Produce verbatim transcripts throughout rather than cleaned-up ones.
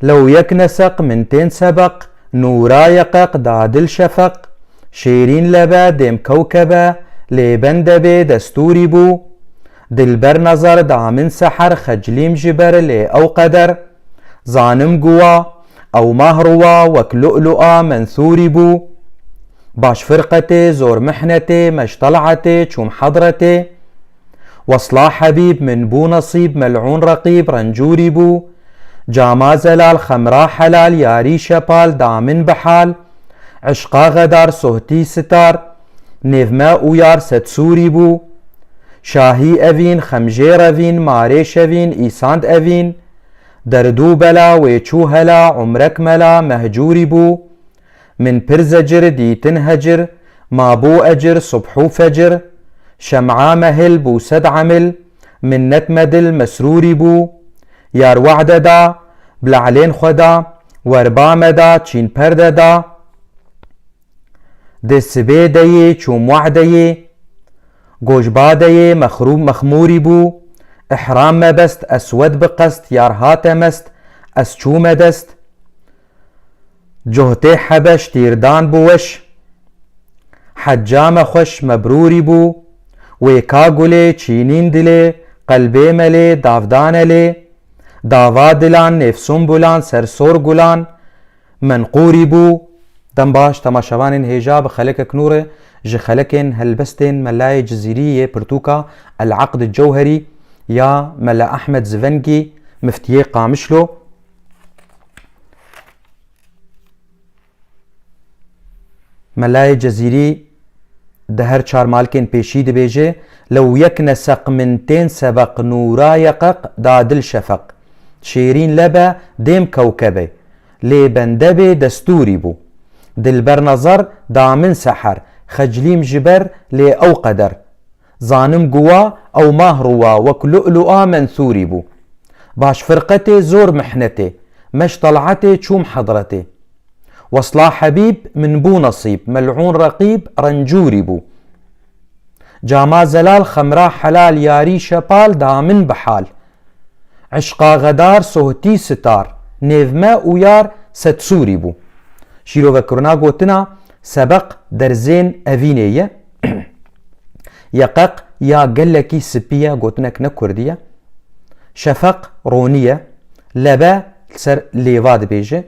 Lew yek neseq min tên sebeq, nûra yeqeq da dil şefeq. Şêrîn lebe dêm kewkebe, lê bende bê destûrî bû. Dilber nezar da min seher, xeclîm ji ber lê ew qeder. Zanim guwa, ew mah rûwa, wek lu'lu'a mensûrî bû. Baş firqetê, zor mihnetê, meş tel'etê, çûm hedretê. Wesla hebîb min bû nesîb, mel'ûn reqîb, rencûrî bû. Cama zelal, xemra helal, yarî şepal, da min bihal. Eşqa xedar, sohtî sitar, nêv me û yar sed sûrî bû. Şahî evîn, xemjê revîn, marê şevîn, îsand evîn. Derdû bela wê çû hela, umrek mela, mehcûrî bû. Min pir zecir, dîtin hecir, mabû ecir, subh û fecir. Şem'a mehil bû sed emil, minnet medil mesrûrî bû. Yar wa'de da, bil'lên xwe da, werba me da, çîn perde da. Dê sibê de yê, çûm wa'de yê, gojba de yê, mexrû-, mexmûrî bû. Ihram me best, eswed bi qest, yar hate mest, ez çûme dest. Cohtê hebeş tîrdan bi weş, hecca me xweş mebrûrî bû. Wê ka gulê çînîn dilê, qelbê me lê davdane lê. Dava dilan nêfsûn bulan, ser sor gulan, menqûrî bû. Dem baş, temaşevanên hêja, bi xelekek nû re ji xelekên helbestên Melayê Cizîrî yê pirtûka El Aqd Cewherî ya Mela Ehmed Zivengî, miftiyê Qamişlo. Melayê Cezîrî di her çar malkên pêşî dibêje, Lew yek neseq min tên sebeq, nûra yeqeq da dil şefeq. Şêrîn lebe dêm kewkebe, lê bende bê destûrî bû. Dilber nezar da min seher, xeclîm ji ber lê ew qeder. Zanim guwa ew mah rûwa, wek lu'lu'a mensûrî bû. Baş firqetê zor mihnetê, meş tel'etê çûm hedretê. Wesla hebîb min bû nesîb, mel'ûn reqîb rencûrî bû. Cama zelal, xemra helal, yarî şepal da min bihal. Eşqa xedar, sohtî sitar, nêv me û yar sedsûrî bû. Şîrove kirina gotina sebeq derzên evînê ye. Yeqeq ya gelekî spî ye, gotinek ne kurdî ye. Şefeq ronî ye. Lebe li ser lêva dibêje.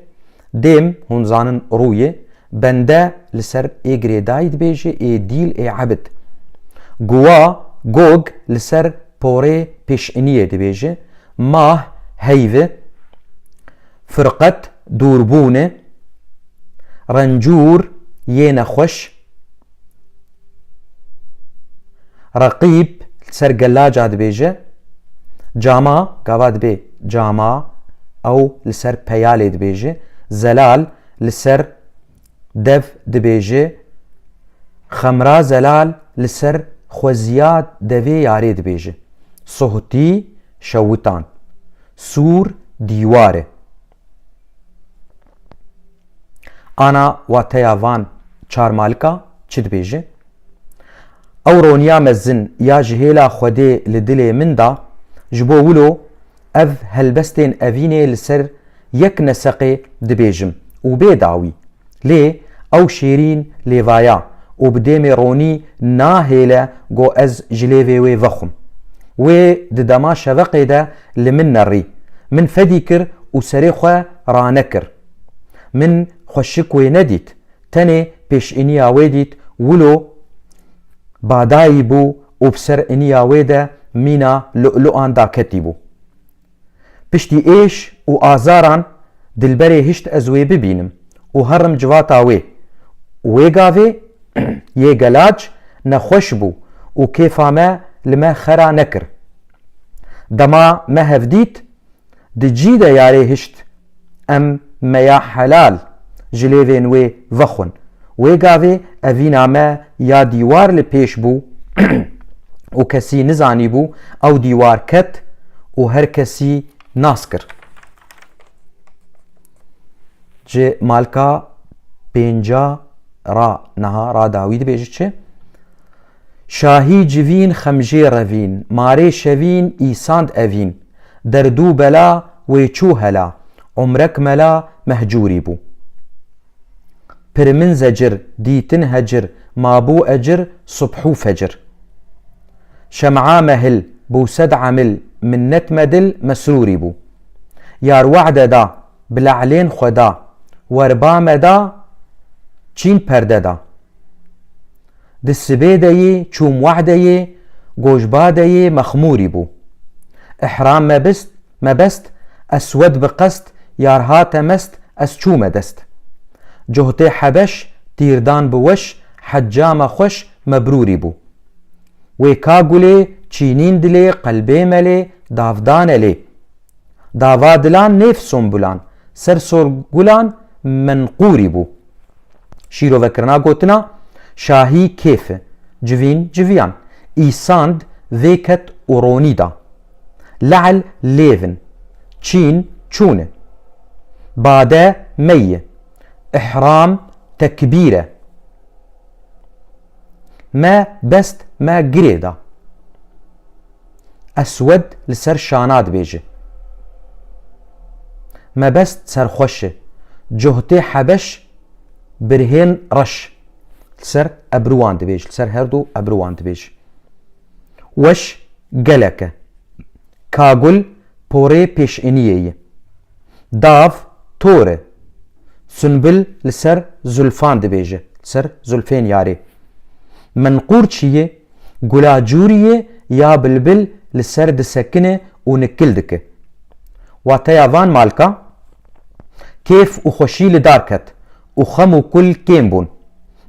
Dêm, hûn zanin, rû ye. Bende li ser ê girêdayî dibêje, ê dîl, ê ebid. Guwa, gog, li ser porê pêşiniyê dibêje. Mah, heyv e. Firqet, dûrbûn e. Rencûr, yê nexweş. Reqîb, li ser gelaca dibêje. Cama, gava dibê cama, ew li ser peyalê dibêje. Zelal, li ser dev dibêje. Xemra zelal, li ser xweziya devê yarê dibêje. Sohtî, şewitan. Sûr, dîwar e. Ana wateya van çar malika çi dibêje? Ew roniya mezin ya ji hêla Xwedê li dilê min da, ji bo wilo ev helbestên evînê li ser yek neseqê dibêjim û bê dawî. Lê ew şêrîn lêvaya û bi dêmê ronî nahêle go ez ji lêvê wê vexwim. Wê di dema şeveqê de li min nerî. Min fedî kir û serê xwe ranekir. Min xweşik wê nedît, tenê pêşiniya wê dît, wilo badayî bû û bi ser iniya wê de mîna lu'lu'an daketî bû. Piştî êş û azaran dilberê hişt ez wê bibînim û herim civata wê. Wê gavê yê gelac nexweş bû û kêfa me li me xera nekir. Dema me hev dît, di cî de yarê hişt em meya helal ji lêvên wê vexwin. Wê gavê evîna me ya dîwar li pêş bû û kesî nizanîbû, ew dîwar ket û her kesî nas kir. Ji malka pênca ra niha ra dawî dibêje çi? Şahî civîn, xemjê revîn, marê şevîn, îsand evîn, derd û bela wê çû hela, Umrek mela mehcûrî bû. Pir min zecir, dîtin hecir, mabû ecir, subhû fecir. Şem'a mehil, bû sed emil, minnet medil, mesrûrî bû. Yar wa'de da, bi le'lên xwe da, werba me da, çîn perde da. Di sibê de yê, çûm wa'de yê, gojba de yê, mexmûrî bû. Ihram me bist, me best, eswed bi qest, yar hate mest, ez çûme dest. Cohtê hebeş, tîrdan bi weş, hecca me xweş, mebrûrî bû. Wê ka gulê, çînîn dilê, qelbê melê, davdane lê. Dava dilan nêv sombulan, ser sor gulan menqûrî bû. Şîrovekirina gotina, şahî kêf e, civîn civiyan, îsand vê ket û ronî da. Le'l lêvin, çîn çûne. Bade mey e, ihram tekbîr e. Me best me girê da. Eswed li ser şana dibêje. Mebest serxweş e. Cohtê hebeş birhên reş. Li ser ebruwan dibêje. Li ser her du ebruwan dibêje. Weş gelek e. Kagul porê pêşeniyê ye. Dav tor e. Sunbil li ser zulfan dibêje. Li ser zulfên yarê. Menqûr çi ye? Gula cûrî ye ya bilbil li ser disekine û nikil dike. Wateya van malka, kêf û xweşî li dar ket û xem û kul kêm bûn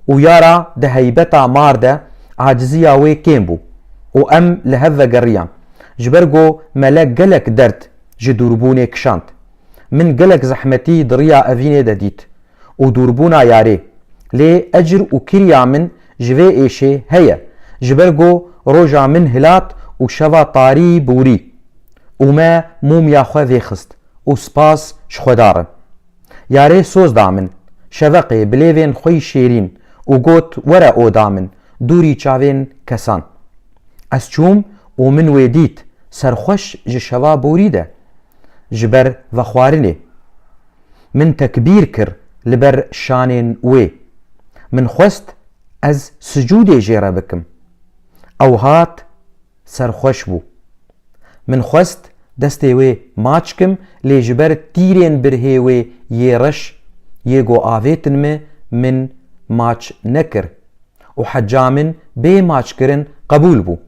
û yara di heybeta mar de aciziya wê kêm bû û em li hev vegeriyan. Ji ber ku melek gelek derd ji dûrbûnê kişand. Min gelek zehmetî di riya evînê de dît û dûrbûna yarê. Lê ecir û kiriya min ji vê êşê heye, ji ber ku roja min hilat û şeva tarî bûrî û me mûmya xwe vêxist û spas ji Xweda re. Yarê soz da min, şeveqê bilêvên xwe yî şêrîn û got, were oda min, dûrî çavên kesan. Ez çûm û min wê dît, serxweş ji şeva bûrî de, ji ber vexwarinê. Min tekbîr kir li ber şanên wê. Min xwest ez sicûdê jê re bikim. Ew hat, serxweş bû. Min xwest destê wê maç kim, lê ji ber tîrên birhê wê yê reş, yê ku avêtin min, min maç nekir û heca min bê maçkirin qebûl bû.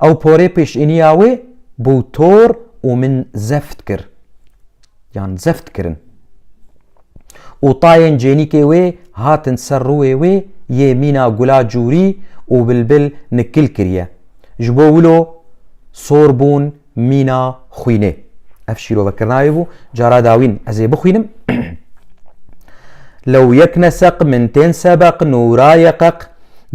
Ew porê pêşîniya wê bû tor û min zeft kir, yan zeft kirin. Û tayên cênîkê wê hatin ser rûyê wê yê mîna gula cûrî û bilbil nikil kiriye. Ji bo wilo sor bûn mîna xwînê. Ev şîrovekirina wê bû. Cara dawîn ez ê bixwînim. Lew yek neseq min tên sebeq nûra yeqeq,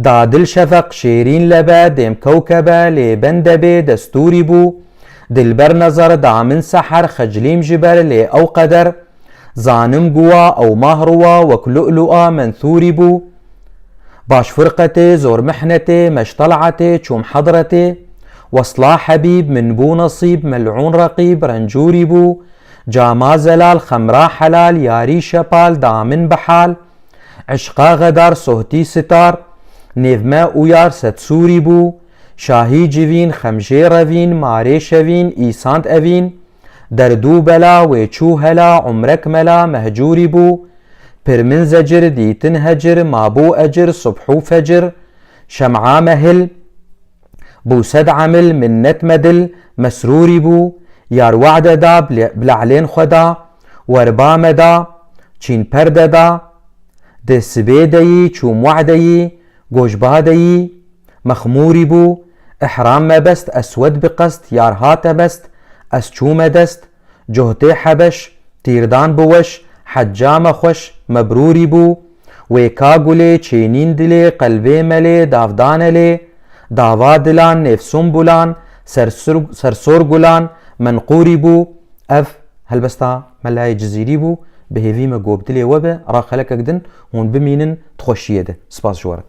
da dil şefeq şêrîn lebe dêm kewkebe lê bende bê destûrî bû. Dilber nezar da min seher xeclîm ji ber lê ew qeder. Zanim guwa ew mah ruwa wek lu'lu'a menthûrî bû. Baş firqetê, zor mihnetê, meş tel'etê, çûm hedretê. Wesla hebîb, min bû nesîb, mel'ûn reqîb, rencûrî bû. Cama zelal, xemra helal, yarî şepal, da min bihal. Eşqa xedar, sohtî sitar, nêv me û yar sed sûrî bû. Şahî civîn, xemjê revîn, marê şevîn, îsand evîn. Derdû bela wê çû hela, umrek mela mehcûrî bû. Pir min zecir, dîtin hecir, mabû ecir, subhû fecir. Şem'a mehil, bû sed emil, minnet medil, mesrûrî bû. Yar wa'de da, bi le'lên xwe da, werba me da, çîn perde da. Di sibê de yî, çûm wa'de yî, gojba de yî, mexmûrî bû. Ihram me best, eswed bi qest, yar hate best, ez çûme dest. Cohtê hebeş, tîrdan bi weş, hecca me xweş, mebrûrî bû. Wê ka gulê, çênîn dilê, qelbê melê, davdane lê. Dava dilan, nêv sumbulan, sersur-, sersor gulan, menqûrî bû. Ev helbesta Melayê Cizîrî bû. Bi hêvî me ku bi dilê we be, ra xelekek din hûn bimînin di xweşiyê de. Spas ji we re.